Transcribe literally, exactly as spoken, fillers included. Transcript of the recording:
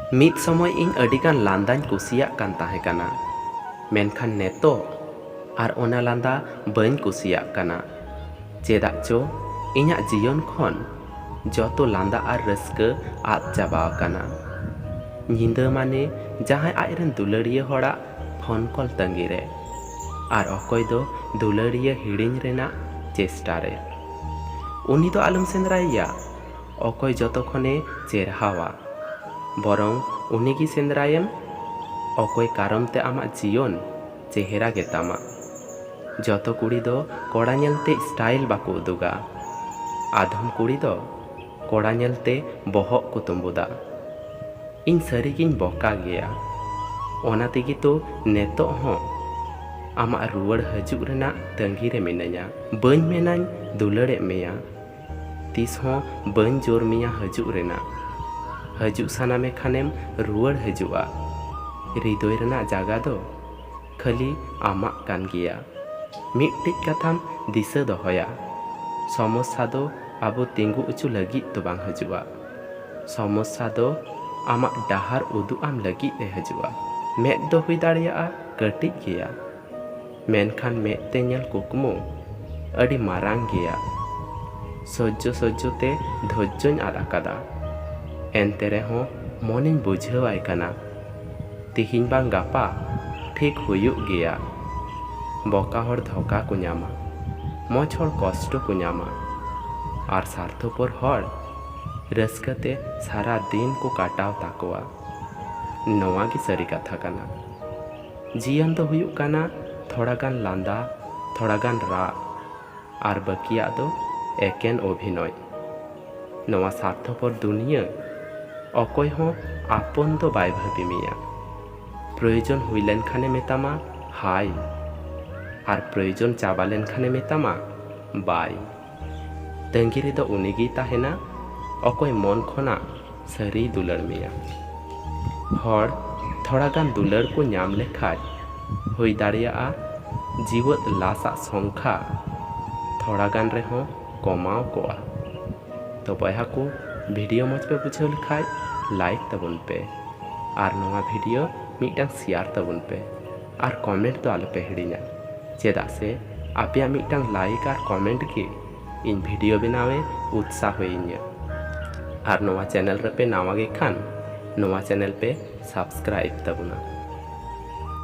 ᱢᱤᱫ ᱥᱚᱢᱚᱭ ᱤᱧ ᱟᱹᱰᱤᱜᱟᱱ ᱞᱟᱸᱫᱟᱧ ᱠᱩᱥᱤᱭᱟᱜ ᱠᱟᱱ ᱛᱟᱦᱮᱸ ᱠᱟᱱᱟ, ᱢᱮᱱᱠᱷᱟᱱ ᱱᱤᱛᱚᱜ ᱟᱨ ᱚᱱᱟ ᱞᱟᱸᱫᱟ ᱵᱟᱹᱧ ᱠᱩᱥᱤᱭᱟᱜ ᱠᱟᱱᱟ᱾ ᱪᱮᱫᱟᱜ ᱪᱚ ᱤᱧᱟᱹᱜ ᱡᱤᱭᱚᱱ ᱠᱷᱚᱱ ᱡᱚᱛᱚ ᱞᱟᱸᱫᱟ ᱟᱨ ᱨᱟᱹᱥᱠᱟᱹ ᱟᱫ ᱪᱟᱵᱟ ᱟᱠᱟᱱᱟ᱾ ᱧᱤᱫᱟᱹ ᱢᱟᱱᱮ ᱡᱟᱦᱟᱸᱭ ᱟᱡᱨᱮᱱ ᱫᱩᱞᱟᱹᱲᱤᱭᱟᱹ ᱦᱚᱲᱟᱜ ᱯᱷᱳᱱ ᱠᱚᱞ ᱛᱟᱺᱜᱤ ᱨᱮ, ᱟᱨ ᱚᱠᱚᱭ ᱫᱚ ᱫᱩᱞᱟᱹᱲᱤᱭᱟᱹ ᱦᱤᱲᱤᱧ ᱨᱮᱱᱟᱜ ᱪᱮᱥᱴᱟ ᱨᱮ᱾ ᱩᱱᱤ ᱫᱚ ᱟᱞᱚᱢ ᱥᱮᱸᱫᱽᱨᱟᱭᱮᱭᱟ, ᱚᱠᱚᱭ ᱡᱚᱛᱚ ᱠᱷᱚᱱᱮ ᱪᱮᱨᱦᱟᱣᱟ, ᱵᱚᱨᱚᱝ ᱩᱱᱤᱜᱮ ᱥᱮᱸᱫᱽᱨᱟᱭᱮᱢ, ᱚᱠᱚᱭ ᱠᱟᱨᱚᱱ ᱛᱮ ᱟᱢᱟᱜ ᱡᱤᱭᱚᱱ ᱪᱮᱦᱨᱟ ᱜᱮᱛᱟᱢᱟ᱾ ᱡᱚᱛᱚ ᱠᱩᱲᱤ ᱫᱚ ᱠᱚᱲᱟ ᱧᱮᱞᱛᱮ ᱥᱴᱟᱭᱤᱞ ᱵᱟᱠᱚ ᱩᱫᱩᱜᱟ, ᱟᱫᱷᱚᱢ ᱠᱩᱲᱤ ᱫᱚ ᱠᱚᱲᱟ ᱧᱮᱞᱛᱮ ᱵᱚᱦᱚᱜ ᱠᱚ ᱛᱩᱸᱵᱩᱫᱟ᱾ ᱤᱧ ᱥᱟᱹᱨᱤᱜᱤᱧ ᱵᱚᱠᱟ ᱜᱮᱭᱟ, ᱚᱱᱟ ᱛᱮᱜᱮ ᱛᱚ ᱱᱤᱛᱚᱜ ᱦᱚᱸ ᱟᱢᱟᱜ ᱨᱩᱣᱟᱹᱲ ᱦᱤᱡᱩᱜ ᱨᱮᱱᱟᱜ ᱛᱟᱺᱜᱤ ᱨᱮ ᱢᱤᱱᱟᱹᱧᱟ᱾ ᱵᱟᱹᱧ ᱢᱮᱱᱟᱧ ᱫᱩᱞᱟᱹᱲᱮᱫ ᱢᱮᱭᱟ, ᱛᱤᱥ ᱦᱚᱸ ᱵᱟᱹᱧ ᱡᱳᱨ ᱢᱮᱭᱟ ᱦᱤᱡᱩᱜ ᱨᱮᱱᱟᱜ᱾ ᱦᱤᱡᱩᱜ ᱥᱟᱱᱟ ᱢᱮ ᱠᱷᱟᱱᱮᱢ ᱨᱩᱣᱟᱹᱲ ᱦᱤᱡᱩᱜᱼᱟ᱾ ᱦᱨᱤᱫᱚᱭ ᱨᱮᱱᱟᱜ ᱡᱟᱜᱟ ᱫᱚ ᱠᱷᱟᱹᱞᱤ ᱟᱢᱟᱜ ᱠᱟᱱ ᱜᱮᱭᱟ᱾ ᱢᱤᱫᱴᱤᱡ ᱠᱟᱛᱷᱟᱢ ᱫᱤᱥᱟᱹ ᱫᱚᱦᱚᱭᱟ, ᱥᱚᱢᱚᱥᱥᱟ ᱫᱚ ᱟᱵᱚ ᱛᱤᱸᱜᱩ ᱚᱪᱚ ᱞᱟᱹᱜᱤᱫ ᱫᱚ ᱵᱟᱝ ᱦᱤᱡᱩᱜᱼᱟ᱾ ᱥᱚᱢᱚᱥᱥᱟ ᱫᱚ ᱟᱢᱟᱜ ᱰᱟᱦᱟᱨ ᱩᱫᱩᱜ ᱟᱢ ᱞᱟᱹᱜᱤᱫ ᱮ ᱦᱤᱡᱩᱜᱼᱟ᱾ ᱢᱮᱫ ᱫᱚ ᱦᱩᱭ ᱫᱟᱲᱮᱭᱟᱜᱼᱟ ᱠᱟᱹᱴᱤᱡ ᱜᱮᱭᱟ, ᱢᱮᱱᱠᱷᱟᱱ ᱢᱮᱫ ᱛᱮ ᱧᱮᱞ ᱠᱩᱠᱢᱩ ᱟᱹᱰᱤ ᱢᱟᱨᱟᱝ ᱜᱮᱭᱟ᱾ ᱥᱚᱡᱽᱡᱚ ᱥᱚᱡᱽᱡᱚ ᱛᱮ ᱫᱷᱳᱨᱡᱚᱧ ᱟᱫ ᱟᱠᱟᱫᱟ, ᱮᱱᱛᱮ ᱨᱮᱦᱚᱸ ᱢᱚᱱᱮᱧ ᱵᱩᱡᱷᱟᱹᱣᱟᱭ ᱠᱟᱱᱟ, ᱛᱤᱦᱤᱧ ᱵᱟᱝ ᱜᱟᱯᱟ ᱴᱷᱤᱠ ᱦᱩᱭᱩᱜ ᱜᱮᱭᱟ᱾ ᱵᱚᱠᱟ ᱦᱚᱲ ᱫᱷᱳᱠᱟ ᱠᱚ ᱧᱟᱢᱟ, ᱢᱚᱡᱽ ᱦᱚᱲ ᱠᱚᱥᱴᱚ ᱠᱚ ᱧᱟᱢᱟ, ᱟᱨ ᱥᱟᱨᱛᱷᱚᱯᱚᱨ ᱦᱚᱲ ᱨᱟᱹᱥᱠᱟᱹ ᱛᱮ ᱥᱟᱨᱟ ᱫᱤᱱ ᱠᱚ ᱠᱟᱴᱟᱣ ᱛᱟᱠᱚᱣᱟ᱾ ᱱᱚᱣᱟ ᱜᱮ ᱥᱟᱹᱨᱤ ᱠᱟᱛᱷᱟ ᱠᱟᱱᱟ᱾ ᱡᱤᱭᱚᱱ ᱫᱚ ᱦᱩᱭᱩᱜ ᱠᱟᱱᱟ ᱛᱷᱚᱲᱟ ᱜᱟᱱ ᱞᱟᱸᱫᱟ, ᱛᱷᱚᱲᱟ ᱜᱟᱱ ᱨᱟᱜ, ᱟᱨ ᱵᱟᱹᱠᱤᱭᱟᱜ ᱫᱚ ᱮᱠᱮᱱ ᱚᱵᱷᱤᱱᱚᱭ᱾ ᱱᱚᱣᱟ ᱥᱟᱨᱛᱷᱚᱯᱚᱨ ᱫᱩᱱᱤᱭᱟᱹ ᱚᱠᱚᱭ ᱦᱚᱸ ᱟᱯᱚᱱ ᱫᱚ ᱵᱟᱭ ᱵᱷᱟᱹᱵᱤ ᱢᱮᱭᱟ᱾ ᱯᱨᱚᱭᱳᱡᱚᱱ ᱦᱩᱭ ᱞᱮᱱᱠᱷᱟᱱᱮ ᱢᱮᱛᱟᱢᱟ ᱦᱟᱭ, ᱟᱨ ᱯᱨᱚᱭᱳᱡᱚᱱ ᱪᱟᱵᱟ ᱞᱮᱱᱠᱷᱟᱱᱮ ᱢᱮᱛᱟᱢᱟ ᱵᱟᱭ᱾ ᱛᱟᱺᱜᱤ ᱨᱮᱫᱚ ᱩᱱᱤᱜᱮᱭ ᱛᱟᱦᱮᱱᱟ, ᱚᱠᱚᱭ ᱢᱚᱱ ᱠᱷᱚᱱᱟᱜ ᱥᱟᱹᱨᱤᱭ ᱫᱩᱞᱟᱹᱲ ᱢᱮᱭᱟ᱾ ᱦᱚᱲ ᱛᱷᱚᱲᱟ ᱜᱟᱱ ᱫᱩᱞᱟᱹᱲ ᱠᱚ ᱧᱟᱢ ᱞᱮᱠᱷᱟᱡ, ᱦᱩᱭ ᱫᱟᱲᱮᱭᱟᱜᱼᱟ ᱡᱤᱣᱟᱹᱫ ᱞᱟᱥᱟᱜ ᱥᱚᱝᱠᱷᱟ ᱛᱷᱚᱲᱟ ᱜᱟᱱ ᱨᱮᱦᱚᱸ ᱠᱚᱢᱟᱣ ᱠᱚᱜᱼᱟ᱾ ᱛᱚ ᱵᱚᱭᱦᱟ ᱠᱚ, ᱵᱷᱤᱰᱤᱭᱳ ᱢᱚᱡᱽ ᱯᱮ ᱵᱩᱡᱷᱟᱹᱣ ᱞᱮᱠᱷᱟᱡ ᱞᱟᱭᱤᱠ ᱛᱟᱵᱚᱱ ᱯᱮ᱾ ᱟᱨ ᱱᱚᱣᱟ video ᱢᱤᱫᱴᱟᱝ share ᱛᱟᱵᱚᱱ ᱯᱮ᱾ ᱟᱨ comment ᱫᱚ ᱟᱞᱚᱯᱮ ᱦᱤᱲᱤᱧᱟ, ᱪᱮᱫᱟᱜ ᱥᱮ ᱟᱯᱮᱭᱟᱜ ᱢᱤᱫᱴᱟᱝ like ᱟᱨ comment ᱜᱮ ᱤᱧ video ᱵᱮᱱᱟᱣᱮ ᱩᱛᱥᱟᱦᱚᱭᱤᱧᱟ᱾ ᱟᱨ ᱱᱚᱣᱟ channel ᱨᱮᱯᱮ ᱱᱟᱣᱟ ᱜᱮ ᱠᱷᱟᱱ ᱱᱚᱣᱟ channel ᱯᱮ subscribe ᱛᱟᱵᱚᱱᱟ᱾